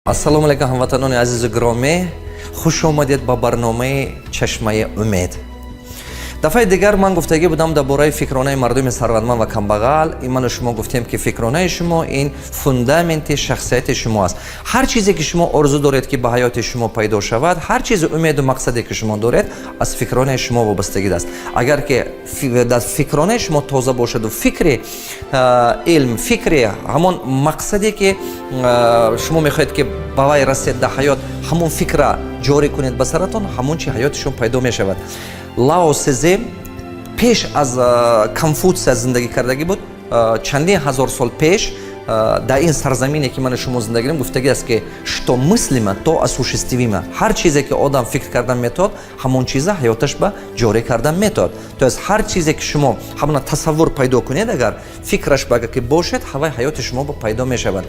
Ассалому алайкум, ҳамватанони азизу гиромӣ! Хуш омадед ба барномаи «Чашмаи умед». Дафъаи дигар ман гуфтагӣ будам дар бораи фикронаи мардуми сарватманд ва камбағал. И ману шумо гуфтем, ки фикронаи шумо ин фундаменти шахсияти шумо аст. Ҳар чизе, ки шумо орзу доред, ки ба ҳаёти шумо пайдо шавад, ҳар чизи умеду мақсаде, ки шумо доред, аз фикронаи шумо вобастагӣ аст. Агар ки дар фикронаи шумо тоза бошаду фикри илм, фикри ҳамон мақсаде, ки шумо мехоҳед, ки ба вай расед дар ҳаёт, ҳамон фикра ҷорӣ кунед ба саратон, ҳамон чи ҳаёти шумо пайдо мешавад. Лао Цзи пеш аз Конфутсия зиндагӣ кардагӣ буд, чандин ҳазор сол пеш дар ин сарзамине, ки ману шумо зиндагӣ дорем, гуфтагӣ аст, ки что мыслимо, то осуществимо. Ҳар чизе, ки одам фикр кардан метавад, ҳамон чиза ҳаёташ ба ҷорӣ кардан метавад. То есть ҳар чизе, ки шумо ҳамона тасаввур пайдо кунед, агар фикраш ба агар ки бошед, ҳавай ҳаёти шумо ба пайдо мешавад.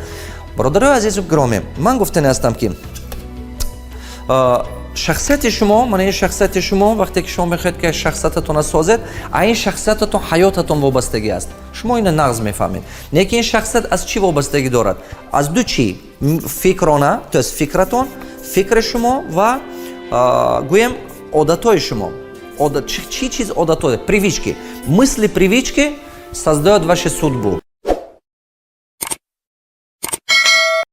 Бародарои азизу гиромӣ, ман гуфтани ҳастам, ки шахсияти шумо, мана ин шахсияти шумо, вақте ки шумо мехоҳед, ки шахсиятатонро созед, а ин шахсиятатон ҳаётатон вобастагӣ аст. Шумо ина нағз мефаҳмед. Лекин ин шахсият аз чӣ вобастагӣ дорад? Аз ду чӣ: фикрона, то есть фикратон, фикри шумо ва, гӯем, одатҳои шумо. Чӣ чиз одатҳо? Привычки. Мысли, привычки создают вашу судьбу.